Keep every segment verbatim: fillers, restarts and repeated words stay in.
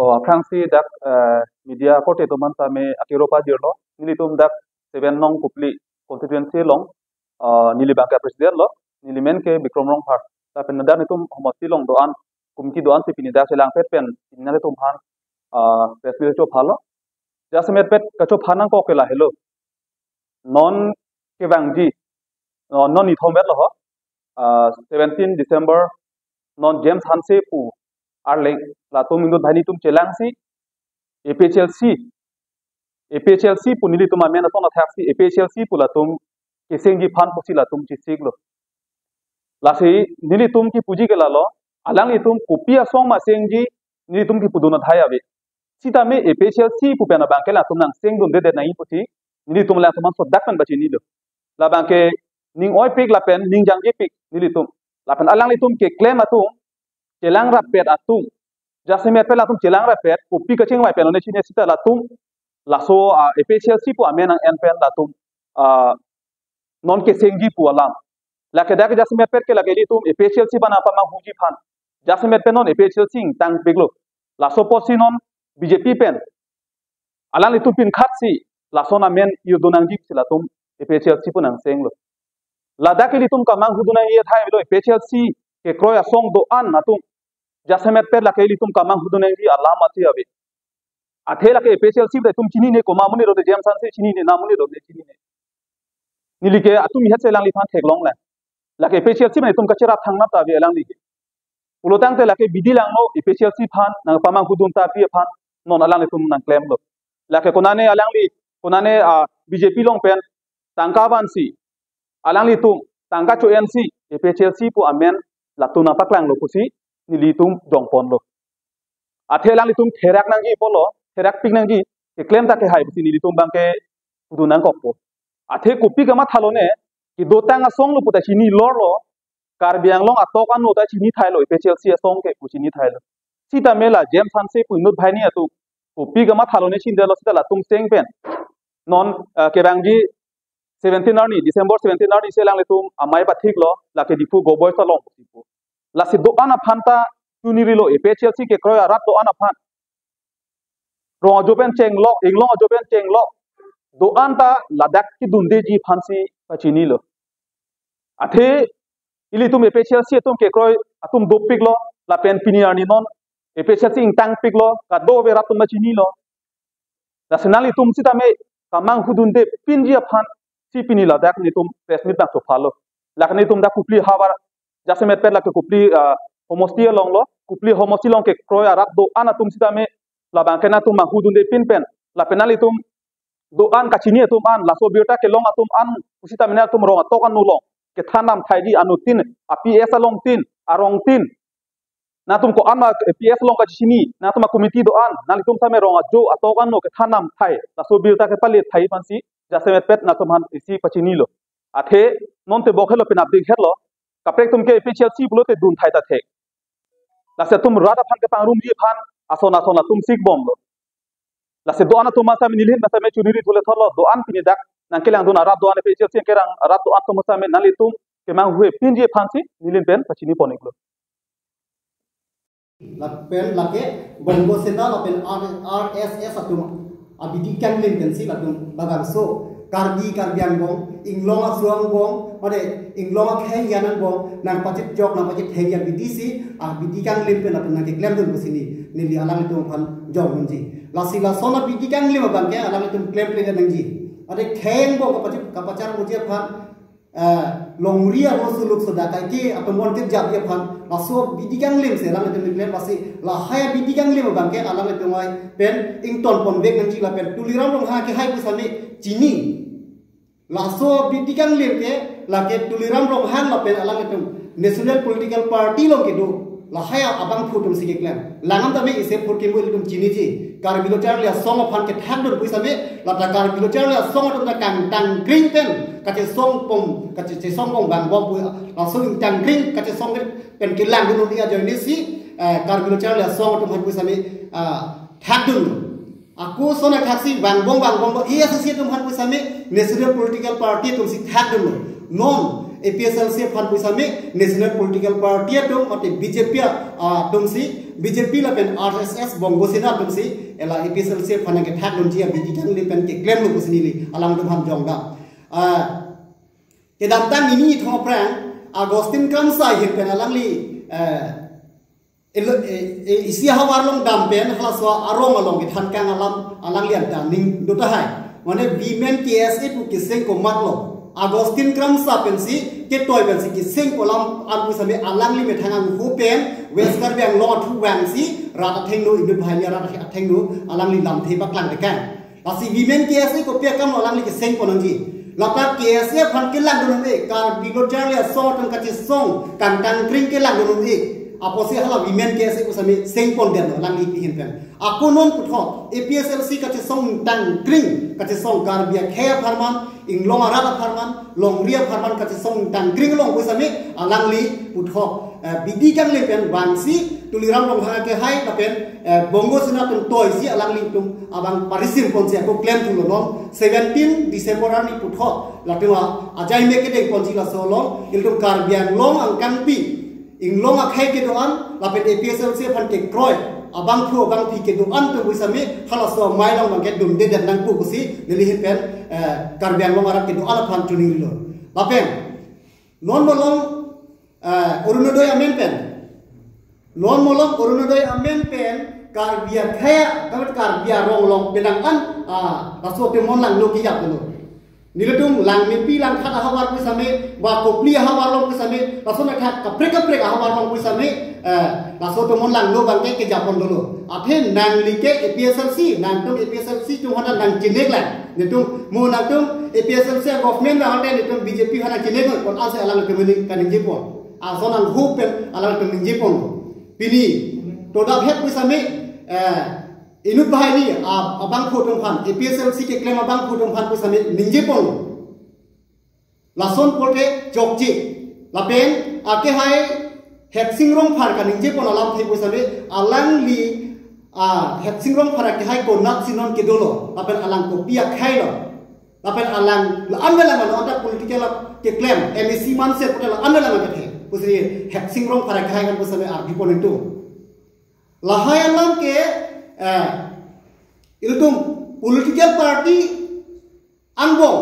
To aphrangsi dak eh, media korte atum aphan tame akero pajirlo. Nelitum dak seven nong Kopili constituency along eh, neli abangke president lo. Neli men ke Bikram Rongphar. Lapen dak nelitum homosti along do-an, committee do-an si pini dak chelangpet pen pini nanglitum aphan eh, press meet chophalo. Jasemet pet kachopha nangkok ke lahelo. Non kevangji, non, non nithom vet lo ho. Ah, seventeen December non James Hanse pu arleng latum inut banghini atum chelangsi A P H L C, A P H L C pu nelitum amen ason athaksi A P H L C pu latum kesengji aphan pusi latum chesiklo. Lasi nelitum kipuji ke lalo, alanglitum kopi asong ma sengji nelitum kipudun athai ave. Sitame A P H L C pu pen abangke latum nangsengdundedet nangji pusi nelitum alangtum aphan sodak pen pachinilo. Labangke ning oipik lapen ning jangjepik nelitum. Lapen alanglitum keklem atum, chelang rappet atum, jasemet pen latum chelang rappet, kopi kachingvai pen lone chini sita latum laso ah, A P H L C pu amen nang-en pen latum ah, non kesengji pu alam. Lake dak jasemet pet ke lake ilitum A P H L C aphan apamanghuji aphan. Jasemet pen non A P H L C ingtangpiklo. Laso apotsi non B J P pen alanglitum pinkhatsi lason amen irdun nangji pusi latum A P H L C pu nangsenglo. Ladak ilitum kamanghu dun nangji athai avelo, A P H L C kekroi asong do-an atum. Jasemet pet lake ilitum kamanghu dun nangji alam athe ave. Athe lake A P H L C pu itum chinine, komat amonit rode, James Hanse chinine, na amonit rode chinine. Neli ke atum ihet si alangliphan theklonglang. Lake A P H L C pu itum kacherap thangnat ta ave alangli ke. Pulotangte lake bidi langno A P H L C aphan nangpamanghu dun ta pi aphan non alanglitum nangklemlo. Lake konane alangli, konane ah, B J P along pen tangka vansi, alanglitum tangka cho-ensi A P H L C pu amen latum nangpaklanglo pusi nelitum jongponlo. Athe alanglitum therak nangji pulo, therakpik nangji, keklem ta kehai pusi nelitum abangke pudun nangkokpo. Athe kopi kamatha lone, kedotang asong lo puta chini lorlo, Karbi Anglong atok ano ta chini thailo, A P H L C asong ke pu chini thailo. Sitame la James Hanse pu inut banghini atum kopi kamatha lone chindelo sita latum seng pen. Non eh, kevangji seventeen arni, December seventeen arni si alanglitum amei pathiklo, lake Diphu Goboi Salom pu. Lasi do-an aphan ta chunirilo, A P H L C kekroi arat do-an aphan. Rong ajo pen chenglok, inglong ajo pen chenglok, do-an ta ladak kedundeji aphansi pachinilo. Athe ilitum A P H L C atum kekroi atum dopiklo, lapen pini arni non A P H L C ingtangpiklo, kadokave rat atum ta chinilo. Lasi nanglitum sitame kamanghu dunde pinji aphansi pini ladak nelitum press meet nangchophalo. Lake nelitum dak Kopili havar, jasemet pet lake Kopili ah, homosti along lo, Kopili homosti along kekroi arat do-an atum sitame labangke nangtum manghu dunde pin pen, lapen nanglitum do-an kachini atum an, laso birta kelong atum an, pusitame nangtum rong atok ano along kethan dam thaiji, anuttin a-P S along tin, arong tin. Nangtum ko-an ma A P S along kachini, nangtum a-committee do-an, nanglitum sitame rong ajo atok ano kethan dam thai, laso birta kepalit thai aphansi jasemet pet nangtum aphan isi pachinilo. Athe non tebok helo, penap ding helo, kaprek atum ke A P H L C pulote dun thai ta thek. Lasi atum rat aphan kepangrumji aphan ason ason atum sikbomlo. Lasi do-an atum sitame nelihin sitame chuniri thule thotlo, do-an pini dak nangkelangdun arat do-an, A P H L C kerang arat do-an atum sitame nanglitum kemanghu pinji aphansi nelihin pen pachini pon-iklo. Lapen lake Bongo Sena lapen R-, R S S atum abidi kanglim pensi latum labangso Karbi, Karbi angbong, inglong aso angbong, mane inglong akhei angbong nangpachit jok, nangpachit thengji abidi si, abidi kanglim pen latum nangkeklemdun pusi neli alanglitum aphan jongdunji. Lasi lason abidi kanglim abangke alanglitum klemkle nangji. Ade khei angbong kapachit, kapachar muji aphan eh, longri aro suluk soda kaike atum mon ke jap aphan, laso abidi kanglim si alanglitum keklem, lasi lahai abidi kanglim abangke alanglitum ai pen ingtonponvek nangji lapen Tuliram Ronghang kehai pusitame chini. Laso abidi kanglim ke lake Tuliram Ronghang lapen alanglitum National Political Party along kedo lahai abangphu atum si keklem. Langdam tame isi phurkimo ilitum chiniji. Karbi Lo Charli Asong aphan kethakdun pusitame, lata Karbi Lo Charli Asong atum ta kangtangkring pen kachesongpon, kachesongpon vangbom pu, laso ingtangkring kachesong pen kelangdun ajoine si, eh, Karbi Lo Charli Asong atum aphan pusitame, ah, thakdun. Ako sona thaksi vangbom vangbom, A S S C atum aphan pusitame National Political Party atum si thakdunlo. Non A P H L C aphan pusitame National Political Party atum mate B J P, ah, atum si B J P lapen R S S Bongo Sena atumsi ela A P H L C aphan kethak dunji abidi kangli pen keklemlo pusi neli alangtum aphan jongdam. Ah, kedamtang nini ithong aphrang Augustine Kramsa ahin pen alangli, eh, elo, eh, eh, isi ahavar along dam pen halaso arong along kethan kang alam alangli anta ning do tahai. Mane Women K S A pu keseng komatlo. Augustine Kramsa pensi ketoi pensi keseng kolam an pusitame alangli methang anghu pen West Karbi Anglong athu vangsi rat athengno, inut banghini arat athengno alangli lamthe paklang tekang. Lasi Women K S A kopi akam alangli keseng pon nangji. Lapen K S A aphan kelang dun un-e, Karbi lo charli asong atum kachesong kangtang kring kelang dun un-e. Apotsi hala Women K S A pusitame seng pon detlo alangli ahin pen. Ako non puthot A P H L C kachesong tang kring, kachesong Karbi akhei apharman, inglong arat apharman, longri apharman kachesong tang kring along pusitame alangli puthot, eh, bidi kangli pen vangsi Tuliram Ronghang akehai lapen, eh, Bongo Sena atum toisi alanglitum abang parisim ponsi ako klemthulo non seventeen December arni puthot latum ajai me kedeng ponji laso along ilitum Karbi Anglong angkangpi inglong akhei kedo-an lapen A P H L C aphan kekroi abangphu abangphi kedo-an atum pusitame halaso amei along abangke dunde det nangpo pusi neli ahin pen, eh, Karbi Anglong arat kedo-an aphan chiningrilo. Lapen non malom, eh, Orunodoi amen pen, non malom Orunodoi amen pen Karbi akhei, Karbi arong along penang an, ah, laso temon langno kejaplo. Nelitum Langmepi Langkhat ahavar pusitame, ba Kopili ahavar along pusitame, laso nangkhat kaprek kaprek ahavar along pusitame, eh, laso temon langno abangke kejapon dolo. Athe nangli ke A P H L C, nangtum A P H L C atum aphan nangchinek lang. Nelitum mo nangtum A P H L C government abang ante nelitum B J P aphan nangchinek lang. Kon ase alangtum ini kaningjepon. Ason anghu pen alangtum ningjeponlo. Pini todap het pusitame, eh, inut banghini, ah, abangphu atum aphan, A P H L C keklem abangphu atum aphan pusitame ningjeponlo. Lason pulote chokche. Lapen akehai Headsing Rongphar kaningjepon alamthe pusitame alangli, ah, Headsing Rongphar akehai konatsi non kedolo. Lapen alang kopi akhei lo. Lapen alang la-an alam lo anta political keklem M A C manse pulote la-an alam kethe. Pusi Headsing Rongphar akehai kan pusitame arjupon itu. Lahai alam ke, eh, ilitum political party angbong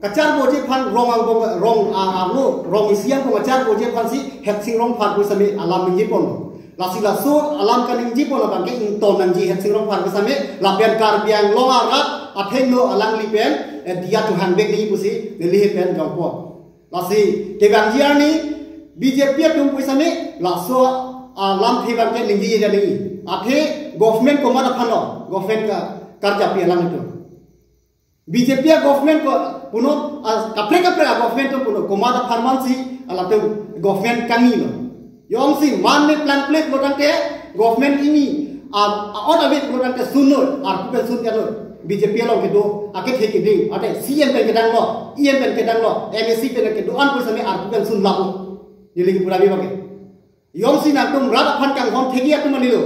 kacharboji aphan rong angbong rong, ah, arlo rong isi angbong kacharboji aphansi Headsing Rongphar pusitame alam ningjeponlo. Lasi laso alam kaningjepon abangke ington nangji Headsing Rongphar pusitame lapen Karbi Anglong arat athengno alangli pen, eh, diya chohang vek nangji pusi neli ahin pen jongpon. Lasi kevangji arni B J P atum pusitame laso alamthe abangke ningjeje nangji. Athe government komat aphanlo, government ka karjapi alanglitum. B J P agovernment ko punon, ah, kaprek kaprek agovernment atum punon komat apharmansi alatum government kangni lo. Jongsi man me plangplek lo tangte government ini, ah, ah, ot avek lo tangte sunlo, arpu pen sun kalo. B J P along kedo akethe keding, ante C M pen kedanglo, E M pen kedanglo, M A C pen kedo-an pusitame arpu pen sun lapu. Neli ke pura abang ke. Jongsi nangtum rat aphan kanghon thekji atum anilo.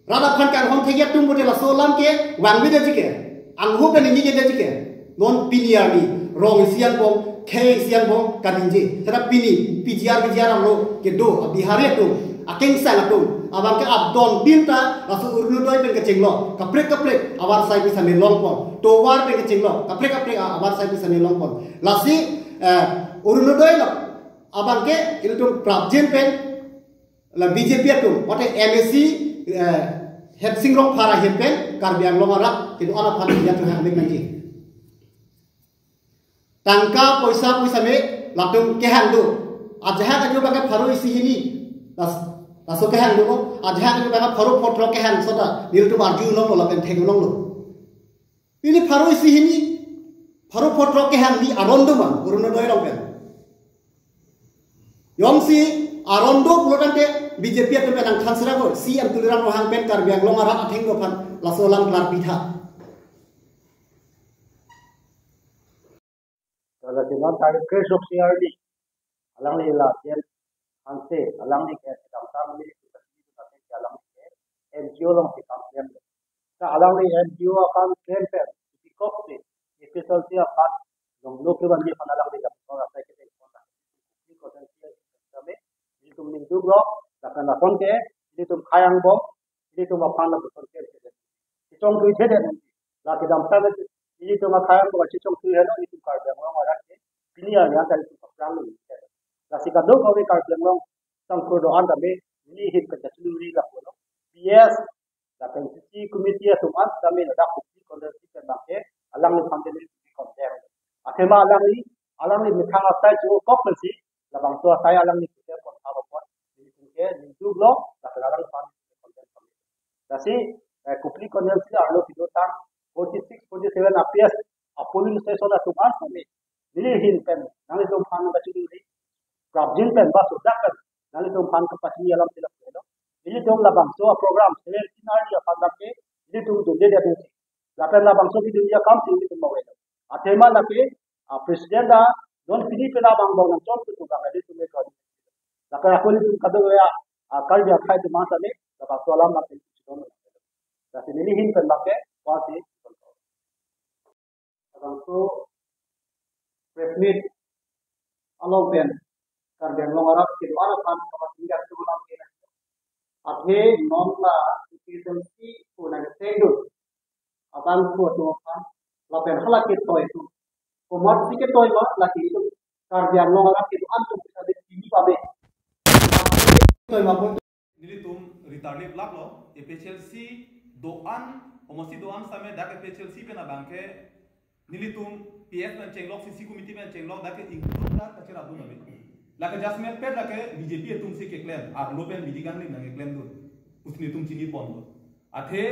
Rat aphan kanghon thekji atum pulote laso alam ke vangvedet ji ke. Anghu pen ningjejedet ji ke. Non pini arni rong isi angbong, khei isi angbong kaningje. Seta pini P G R, V G R arlo kedo, a Bihari atum, akengsang atum abangke abdon tin ta laso Orunodoi pen kechenglo. Kaprek kaprek avarsai pusitame longpon. Tovar pen kechenglo. Kaprek kaprek avarsai pusitame longpon. Lasi, eh, Orunodoi lo abangke ilitum prapjin pen la B J P atum, mate M A C, eh, Headsing Rongphar ahin pen Karbi Anglong arat kedo-an aphan diya chohang vek nangji. Tangka poisa pusitame latum kehang do. Ajahak ajo abangke pharo isi hini. Las-, laso kehang do mo. Ajahak ajo abangke pharo photro kehang sota. Nelitum arjulonglo lapen theklonglo. Pini pharo isi hini, pharo photro kehang ni aron do ma, Orunodoi along pen. Jongsi aron do pulo tangte B J P atum pen nangthan sira ko, C M Tuliram Ronghang pen Karbi Anglong arat athengno aphan laso alam klarpi tha. Kalau dengan target crash of C R D, alangli la Jen Hanse, alangli ke sedang tangli, alangli ke N G O alongsi kam klem. Ta alangli N G O akam klem pen, ipi kok si, ipi sol si apat, long lo ke ban di pan alangli dak, orang saya kita ikon dah. Ini konten si kami, ini tum minggu bro, lakan lakon ke, ilitum khei angbong, ilitum aphan lapuson ke, kechongthui thekthe nangji. La kedamtang ilitum akhei angbong kechongthui helo, ilitum Karbi Anglong arat ke pini arni an ta ilitum aphrang lo. Lasi kadokave Karbi Anglong sangkur do-an tame neli ahin pen kachiningri lapulo. P S lapen C C committee atum an tame ladak Kopili constituency pen abangke alangliphan tame condemn. Athema alangli, alangli methang asai chokok pensi labangso asai alangli putar pon thap apot, nelitum ke ningduklo, lapen alangliphan condemn kami. Lasi, eh, Kopili constituency arlo kedotang forty six, forty seven a P S a polling station atum an tame neli ahin pen nanglitum aphan kachiningri, prapjin pen ba sodak pen nanglitum aphan kapachini alam tilak lo. Ilitum labangso a program seventeen arni aphan dak ke ilitum dunde dia dungsi. Lapen labangso kedun dia kam si ilitum mawelo. Athema lake, ah, president ta non pini pen abang bang nangchom tu tukang ilitum ekon. Lapen ako ilitum kadokave, ah, Karbi akhei atum an tame labangso alam lake chidon. Lasi neli ahin pen lake, wasi. Labangso press meet along pen Karbi Anglong arat kedo-an aphan kapasinjak tu alam ke. Athe non la A P H L C ko nang tengdun abang ko atum aphan lapen hala ketoi atum. Komat si ketoi ma lake itum Karbi Anglong arat kedo-an atum bisa di sini pabe. Ketoi ma bo. Nelitum ritarlip laplo, A P H L C do-an, omosi do-an sitame dak A P H L C pen abangke nelitum P S pen chenglok, C C committee pen chenglok, dak ke ingkut dak kachirap dun abi. Lake adjustment pen lake B J P atum si keklem, arlo pen B J P gang ni nang keklem dun. Pusi nelitum chini ponlo. Athe